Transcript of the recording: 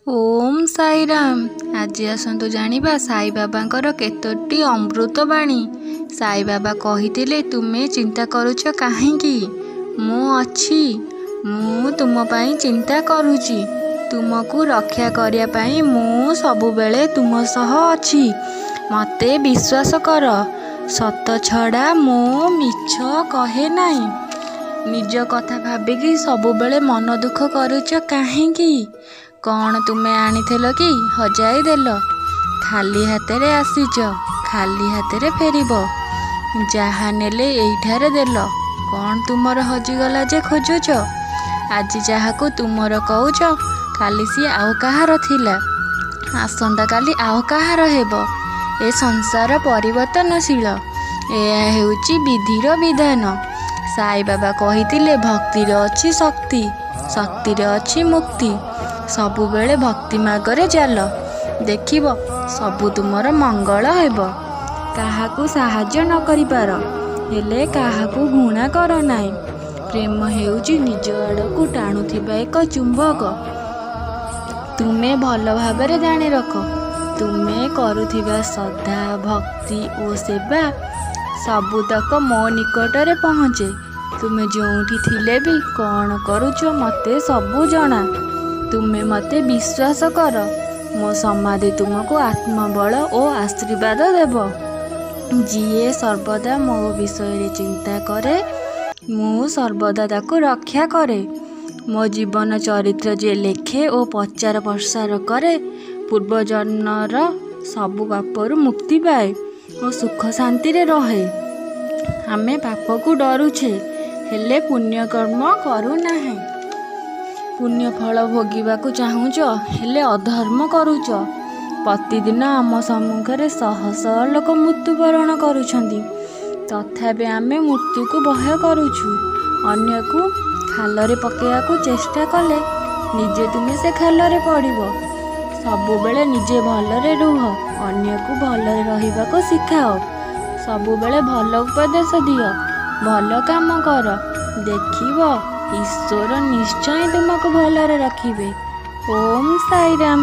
ଓମ୍ ସାଇରାମ। ଆଜି ଆସନ୍ତୁ ଜାଣିବା ସାଇବାବାଙ୍କର କେତୋଟି ଅମୃତ ବାଣୀ। ସାଇବାବା କହିଥିଲେ, ତୁମେ ଚିନ୍ତା କରୁଛ କାହିଁକି? ମୁଁ ଅଛି। ମୁଁ ତୁମ ପାଇଁ ଚିନ୍ତା କରୁଛି। ତୁମକୁ ରକ୍ଷା କରିବା ପାଇଁ ମୁଁ ସବୁବେଳେ ତୁମ ସହ ଅଛି। ମୋତେ ବିଶ୍ୱାସ କର। ସତ ଛଡ଼ା ମୁଁ ମିଛ କହେ ନାହିଁ। ନିଜ କଥା ଭାବିକି ସବୁବେଳେ ମନ ଦୁଃଖ କରୁଛ କାହିଁକି? କ'ଣ ତୁମେ ଆଣିଥିଲ କି ହଜାଇ ଦେଲ? ଖାଲି ହାତରେ ଆସିଛ, ଖାଲି ହାତରେ ଫେରିବ। ଯାହା ନେଲେ ଏଇଠାରେ ଦେଲ। କ'ଣ ତୁମର ହଜିଗଲା ଯେ ଖୋଜୁଛ? ଆଜି ଯାହାକୁ ତୁମର କହୁଛ, କାଲି ସିଏ ଆଉ କାହାର ଥିଲା, ଆସନ୍ତାକାଲି ଆଉ କାହାର ହେବ। ଏ ସଂସାର ପରିବର୍ତ୍ତନଶୀଳ। ଏହା ହେଉଛି ବିଧିର ବିଧାନ। ସାଇବାବା କହିଥିଲେ, ଭକ୍ତିରେ ଅଛି ଶକ୍ତି, ଶକ୍ତିରେ ଅଛି ମୁକ୍ତି। ସବୁବେଳେ ଭକ୍ତି ମାର୍ଗରେ ଚାଲ, ଦେଖିବ ସବୁ ତୁମର ମଙ୍ଗଳ ହେବ। କାହାକୁ ସାହାଯ୍ୟ ନ କରିପାର, ହେଲେ କାହାକୁ ଘୃଣା କର ନାହିଁ। ପ୍ରେମ ହେଉଛି ନିଜ ଆଡ଼କୁ ଟାଣୁଥିବା ଏକ ଚୁମ୍ବକ। ତୁମେ ଭଲ ଭାବରେ ଜାଣି ରଖ, ତୁମେ କରୁଥିବା ଶ୍ରଦ୍ଧା, ଭକ୍ତି ଓ ସେବା ସବୁତକ ମୋ ନିକଟରେ ପହଞ୍ଚେ। ତୁମେ ଯେଉଁଠି ଥିଲେ ବି କ'ଣ କରୁଛ ମୋତେ ସବୁ ଜଣା। ତୁମେ ମୋତେ ବିଶ୍ୱାସ କର। ମୋ ସମାଧି ତୁମକୁ ଆତ୍ମବଳ ଓ ଆଶୀର୍ବାଦ ଦେବ। ଯିଏ ସର୍ବଦା ମୋ ବିଷୟରେ ଚିନ୍ତା କରେ, ମୁଁ ସର୍ବଦା ତାକୁ ରକ୍ଷା କରେ। ମୋ ଜୀବନ ଚରିତ୍ର ଯିଏ ଲେଖେ ଓ ପ୍ରଚାର ପ୍ରସାର କରେ, ପୂର୍ବଜନ୍ମର ସବୁ ପାପରୁ ମୁକ୍ତି ପାଏ ଓ ସୁଖ ଶାନ୍ତିରେ ରହେ। ଆମେ ପାପକୁ ଡରୁଛେ, ହେଲେ ପୁଣ୍ୟକର୍ମ କରୁନାହେଁ। ପୁଣ୍ୟ ଫଳ ଭୋଗିବାକୁ ଚାହୁଁଛ, ହେଲେ ଅଧର୍ମ କରୁଛ। ପ୍ରତିଦିନ ଆମ ସମ୍ମୁଖରେ ଶହ ଶହ ଲୋକ ମୃତ୍ୟୁବରଣ କରୁଛନ୍ତି, ତଥାପି ଆମେ ମୃତ୍ୟୁକୁ ଭୟ କରୁଛୁ। ଅନ୍ୟକୁ ଖାଲରେ ପକାଇବାକୁ ଚେଷ୍ଟା କଲେ ନିଜେ ତୁମେ ସେ ଖାଲରେ ପଡ଼ିବ। ସବୁବେଳେ ନିଜେ ଭଲରେ ରୁହ, ଅନ୍ୟକୁ ଭଲରେ ରହିବାକୁ ଶିଖାଅ। ସବୁବେଳେ ଭଲ ଉପଦେଶ ଦିଅ, ଭଲ କାମ କର, ଦେଖିବ ଈଶ୍ୱର ନିଶ୍ଚୟ ତୁମକୁ ଭଲରେ ରଖିବେ। ଓମ୍ ସାଇରାମ।